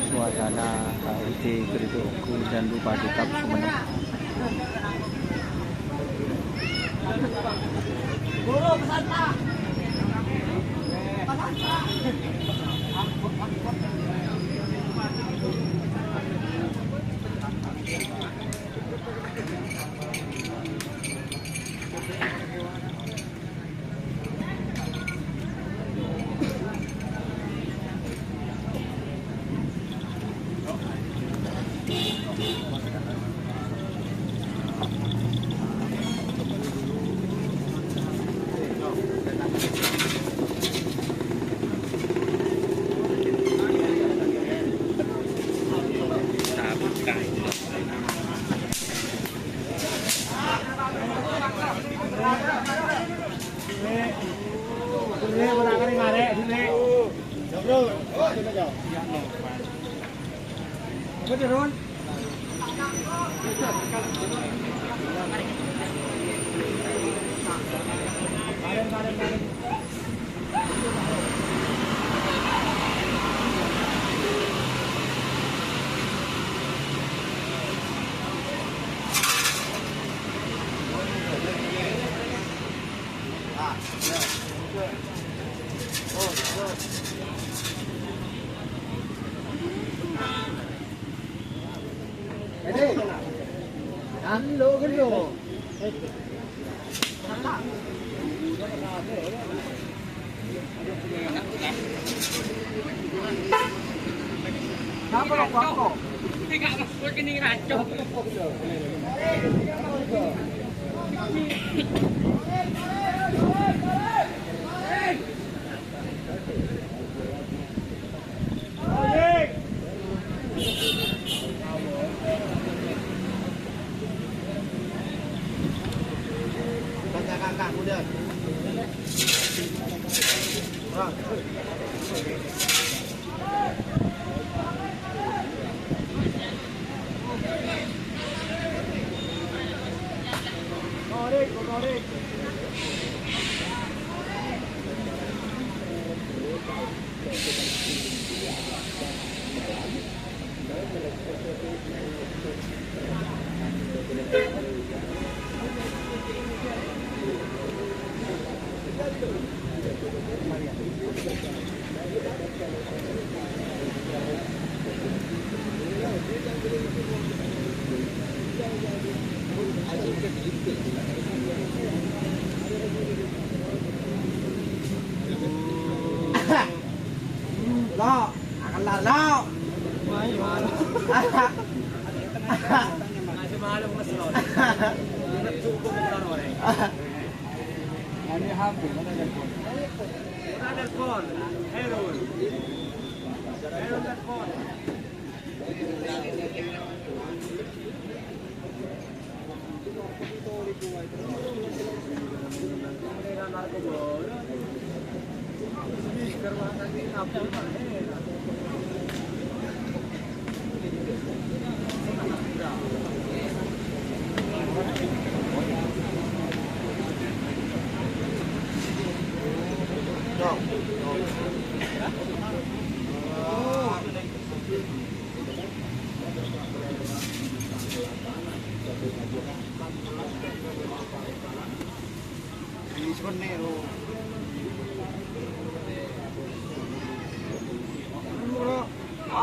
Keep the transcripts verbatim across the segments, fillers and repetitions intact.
Suasana K L C Gereja Ogo dan Bupati Kab Sumenep. Lo, akan lalo. Masih malu, Mas, lo. Ingat cukup, Mas, lo. Ini H P, mana telepon? Mana telepon? Herul. Herul telepon.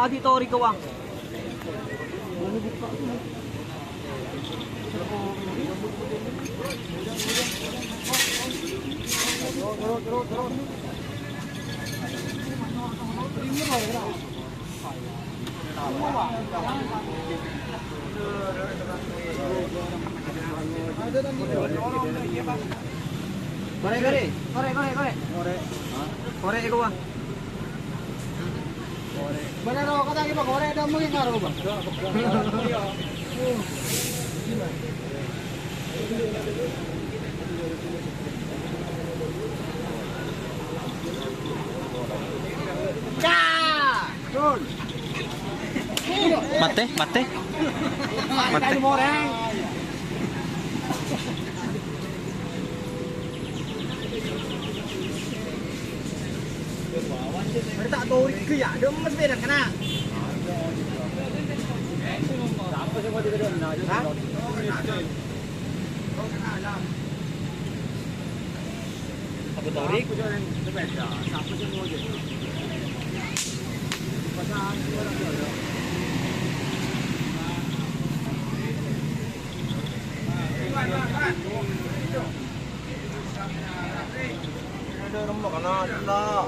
Adi tori kawang. Korè', korè', korè', korè', korè'. Korè', korè', korè'. Bânnè roko' ta' ghi' pakorè' dâ' mungkin karo, Bang. Matè, matè. Matè. Bâri' ta' torè ghi' ya, dâ' emmas bâdâ kana. Hah? Apa torè? Ada orang makan aja lah.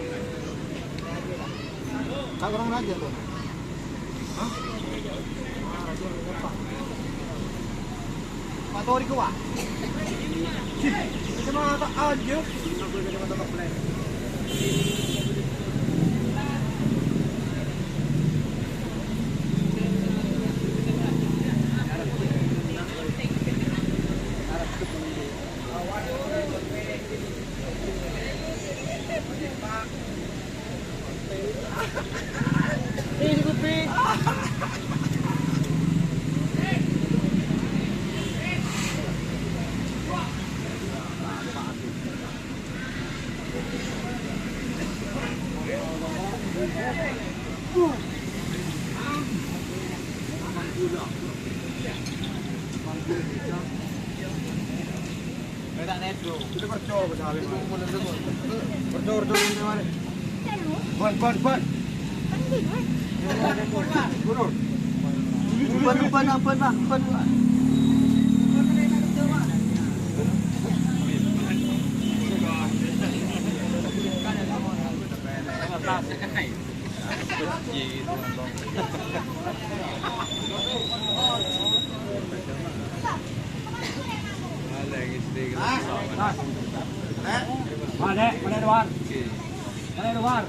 Tak kurang aja tuh. Hah? Pak Tori kuat. Cih, kacamata aja. Ban, ban, ban. Ban, ban, ban, ban, ban. Mana, mana luar? Mana luar?